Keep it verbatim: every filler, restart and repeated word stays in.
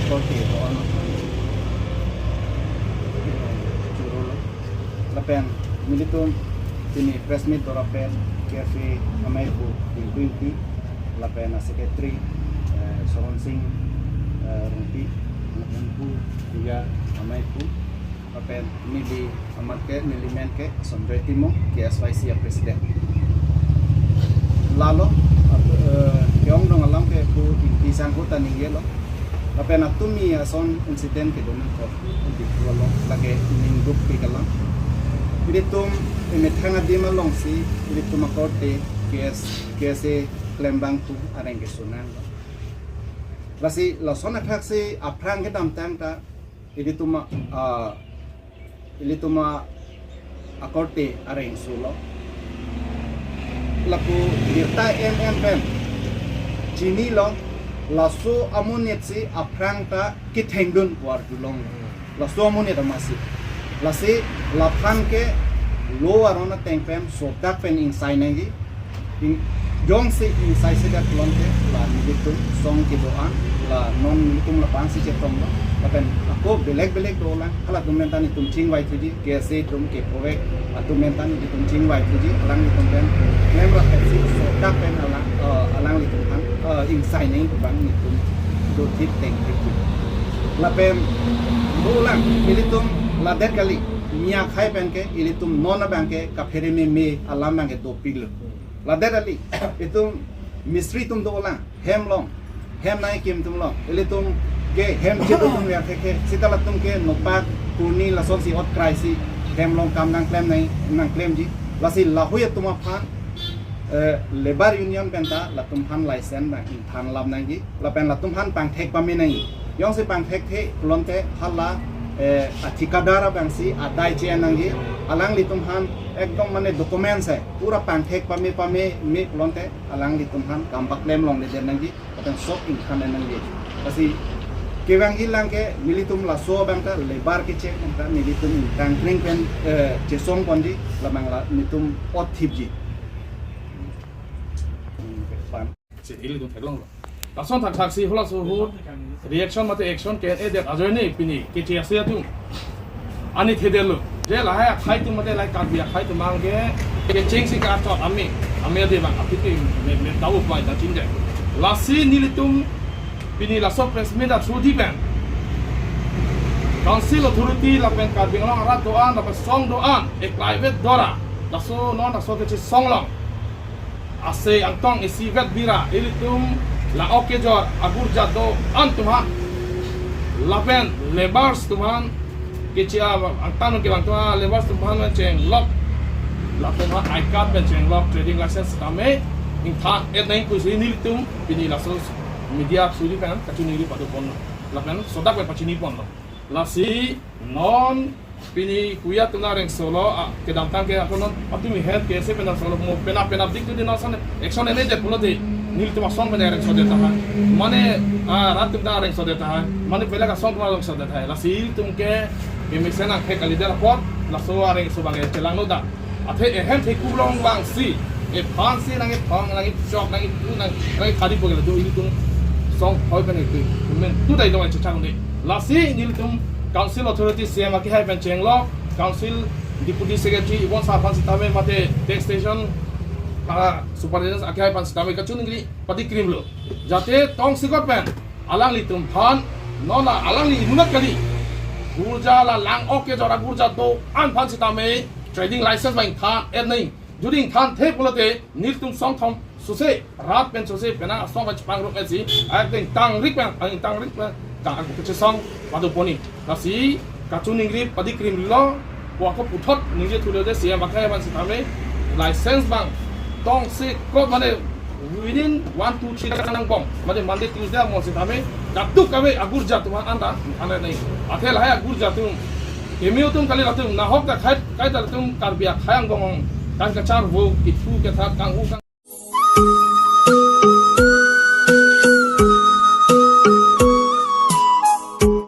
Korte on churolo. Lapen nelitum pini press meet do-an pen K F A ameipu Tinku Ingti, lapen a secretary, eh, Soron Sing, eh, Rongpi, lapen pu Kuya ameipu, lapen neli amat ke, neli men ke Sanjoy Timung, K S Y C a president. Lalo, ap-, eh, ke-ongdung alam ke pu Ingti sangho ta ningjelo. Lapen atumi ason incident kedo nangkok, di pulo lake ningduk pi kalang. Ilitum emethang adim alongsi ilitum akorte K S, K S A klembang pu areng keso nanglo. Lasi lason athaksi aphrang kedamtang ta ilitum a, ah, ilitum a akorte areng solo. Lapu birta M M pen chinilo, laso amonit si aphrang ta kethengdun pu arjulong. Laso amonit amatsi. Lasi laphan ke law aron ateng pen sodak pen ingsai nangji. Ing-, jongsi ingsai sedak pulote la nelitum song kedo-an, la non nelitum lapu-ansi chetonglo. Lapen ako belek belek dolang, halatum pen ta nelitum chingvai thuji, K S A atum ke provek atum pen ta nelitum chingvai thuji, alanglitum pen klem ra pensi sodak pen alang, eh, alanglitum aphan, eh, ingsai nangji pu abang nelitum dothip tengthip. Lapen dolang, ilitum ladet kali, mi akhei pen ke, ilitum non abang ke kaphere meme alam abang ke dopiklo. Ladet kali, itum mistri atum dolang, hem along, hem nangkim atum along, ilitum ke hem chit atum ya ke, ke, seta latum ke nopak, kurni lasonsi ot krai si, hem along kam nangklem nang, nangklemji, lasi lahui atum aphan, eh, labour union pen ta latum aphan license nang ingthan lap nangji, lapen latum aphan pangthek pame nangji. Jongsi pangthekthe pulote hala, eh, athikadar abangsi adai che-en nangji. Alanglitum aphan ekdom mane documents hai pura pangthek pame pameme pulote alanglitum aphan kam paklem longledet nangji, lapen sok ingthan nangji. Lasi kevangji lang ke nelitum laso abang ta labour kechek abang ta nelitum ingtangkring pen, eh, chesong ponji, labang la nelitum ot thipji. Si ilitum theklonglo. Lason thakthaksi halaso ahut reaction mate action ke-en-edet ajoine pini K T A C atum ani thedetlo. Je lahai akhei atum mate lahai Karbi akhei atum abang ke kechengsi kachot ame, ame ade abang aphi me, me tahu pai ta chinje. Lasi nelitum pini laso press meet athrough di pen Council authority lapen Karbi Anglong arat do-an lapen song do-an, ek private dora, laso non laso kechesong along ase angtong isivet bira ilitum lang-ok kejor agurja do-an atum aphan lapen labours atum aphan kechi-a angtan kevang atum aphan, labours atum aphan pen chenglok, latum aphan I card pen chenglok, trading license tame ingthan-et nangji pusi nelitum pini laso media suri pen kachiningri pado ponlo, lapen sodak pen pachini ponlo. Lasi non pini Kuya atum areng solo, ah, kedamtang ke ako non atumi het ke se pen solo mo pena pena dik tu di non ason action en-edet pulote nelitum asong pen areng sodet tahai. Mane, ah, rat atum ta areng sodet tahai. Mane pele asong atum areng sodet tahai. Lasi ilitum ke kemesen nangkhe kalidet apot laso areng so abang chelanglo da. Athe ehem theklong abangsi, ephansi nangkethong, nangkechok, nangkepu, nang, nangkethari pu ke latum ilitum song hoi pen itu. Men tu dai dong chechang ni. Lasi nelitum Council Authority C M akehai pen chenglok, Council Deputy Secretary Ibon sir aphan sitame mate Tax Station, ah, Superintendent akehai aphan sitame kachiningri padikrimlo. Jate tongsekot pen alanglitum aphan, non la alangli inut kali, gurja la lang-ok kejor agurja do-an aphan sitame trading license abang ingthan-et nangji. Jodi ingthanthe pulote nelitum song thom sose, rat pen sose, pena asong pen chepangrup-etsi, ayak deng tangrik pen, ang tangrik pen, tang aku kechesong pado ponji. Lasi kachiningri padikrimlo, pu ako puthot ningje thulo de C M akehai aphan sitame license abang tongsekot mane within one, two, three days angbong, mane Monday, Tuesday angbong sitame kadokave agurja atum aphan anta ingthan-et nangji. Athe lahai agurja atum, keme atum kali latum, nahok ta khai, khai ta latum Karbi akhei angbong kan kacharvo, kethu kethat, kanghu,